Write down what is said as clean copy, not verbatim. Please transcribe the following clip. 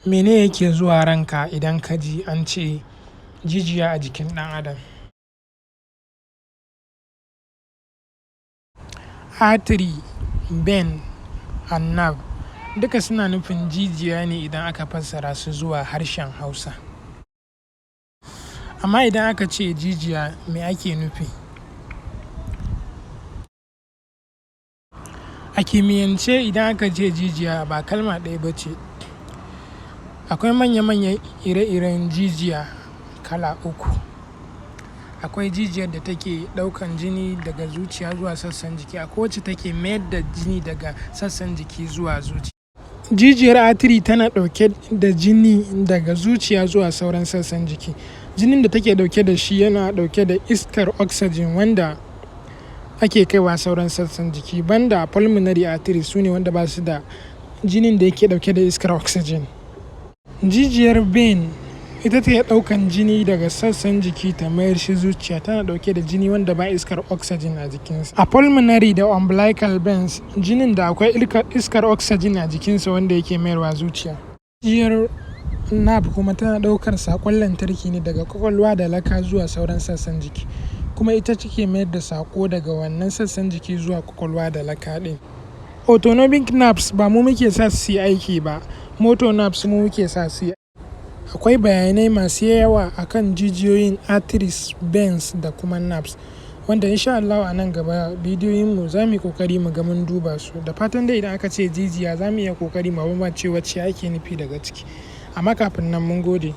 Mene yake zuwa ranka idan ka ji an ce jijiya a jikin ɗan adam? Artery, vein and nerve duka suna nufin jijiya ne idan aka fassara su zuwa harshen Hausa. Amma idan aka ce jijiya, me ake nufi? A kimiyyance, idan aka ce jijiya, ba kalma ɗaya ba ce. Akwai manya-manyan ire-iren jijiya kala uku. Akwai jijiyar da take ɗaukan jini daga zuciya zuwa sassan jiki, akwai wacce take mayar da jini daga sassan jiki zuwa zuciya. Jijiyar artery tana ɗauke da jini daga zuciya zuwa sauran sassan jiki. Jinin da take ɗauke da shi yana ɗauke da iskar oxygen wanda ake kaiwa sauran sassan jiki. Banda pulmonary artery, su ne wanda ba su da jinin da yake ɗauke da iskar oxygen. Jijiyar vein ita take ɗaukan jini daga sassan jiki ta mayar shi zuciya, tana ɗauke da jini wanda ba iskar oxygen a jikinsa. A pulmonary da umbilical veins, jinin da akwai iskar oxygen a jikinsa wanda yake mayarwa zuciya. Jijiyar nerve kuma tana ɗaukar saƙon lantarki ne daga ƙwaƙwalwa da laka zuwa sauran sassan jiki. Kuma ita take mayar da saƙo daga wannan sassan jiki zuwa ƙwaƙwalwa da laka ɗin. Autonomic nerves ba mu muke sa su yi aiki ba, motor nerves mu muke sa su yi. Akwai bayanai masu yawa akan jijiyoyin arteries, veins da kuma nerves wanda insha Allahu a nan gaba bidiyoyinmu za mu yi ƙoƙari mu ga mun duba su. Da fatan dai idan aka ce jijiya, za mu iya ƙoƙari mu bambance wacce ake nufi daga ciki. Amma kafin nan, mun gode.